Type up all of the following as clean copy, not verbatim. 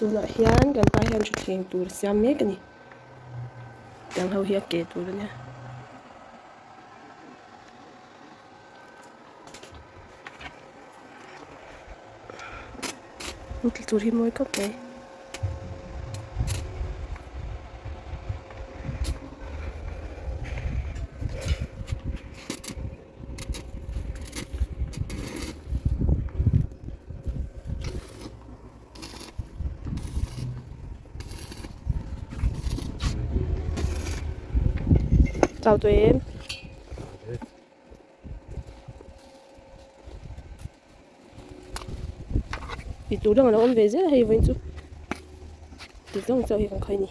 Tunah hian kan pa hian thutthleng tur a siam mek a ni. Tiang ho hi a ke tur a nia. An tla tur hi mawi khawp mai. Chau tawh em? Tih tur dang a lo awm ve zel a hei vawiin chu ti zawng chauh hi kan khawi a ni.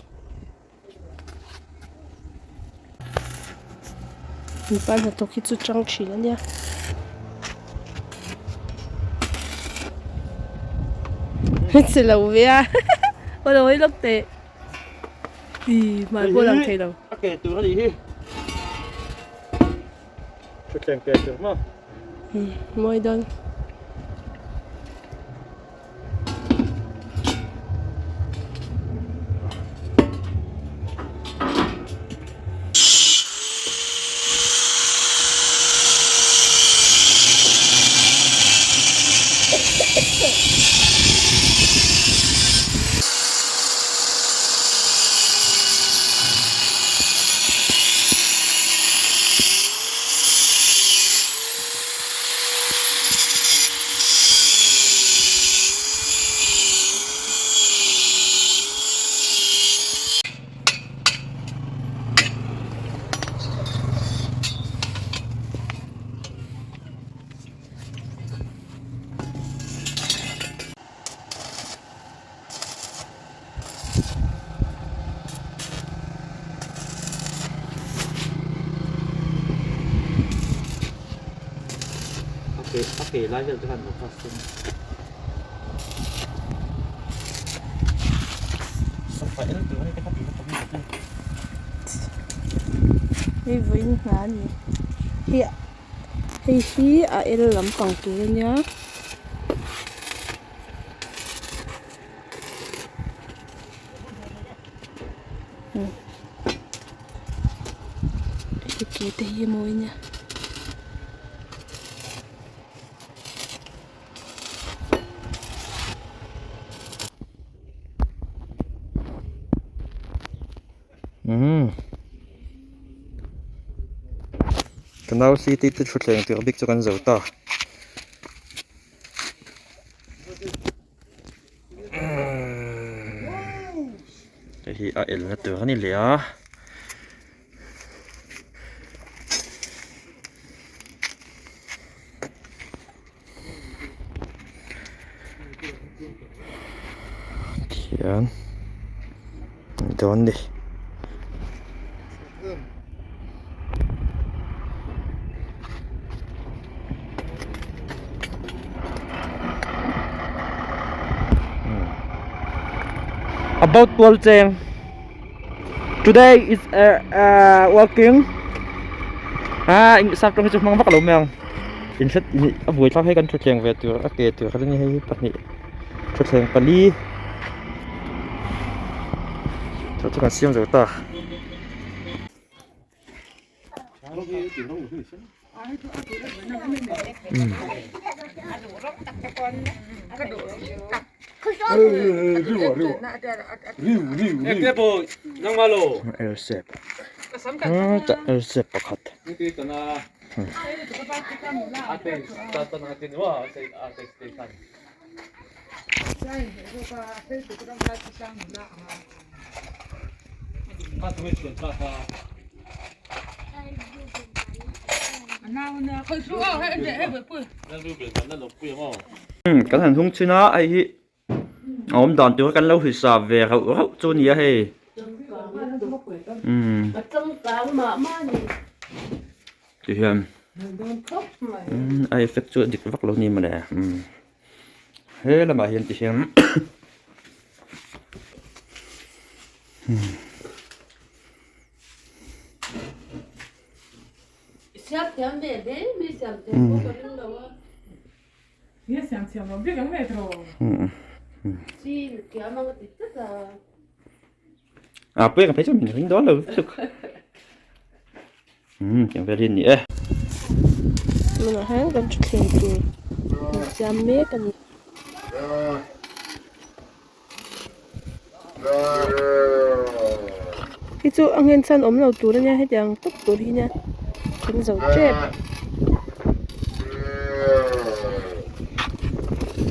Mipa hnathawk hi chu chang thin a nia. Che lo ve a aw lo hawi lawk teh ih hmai pawh a lang thei lo. A ke tur a nih hi. Thutthleng ke tur maw? Mawi dawn. A ke lai vel te khan lo pass thung a. Hei vawiin hna a ni hei hei hi a el lampang tur a nia. Hei ke te hi a mawi nia. Ka nau city te thutthleng tur bik chu kan zo ta. Hei hi a elna tur a ni leh a. Khian dawn ni. About Tualcheng Today is uh, uh, working Ah, in sap tawng hi chu hmang vak lo mai ang in hret a buai thlak hei kan thutthleng ve tur a ke tur kha hei pahnih thutthleng pali chu chu kan siam zo ta. Pakhat. Kan han hung chhin a hei hi a awm dan tur kan lo hisap ve rauh rauh chu a ni a hei umm ti hian umm a effect chu a dik vak lo a ni mawle umm he lamah hian ti hian A pui ka phei chuan min ring dawn lo lutuk. Umm tiang vel hi a ni e. Tunah hian kan thutthleng tur kan siam mek a ni. Hi chu a nghen chhan awm lo tur a nia hetiang tawp tur hi nia kan zo tep.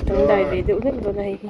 Kan dai ve deuh hlek dawn a hei hi.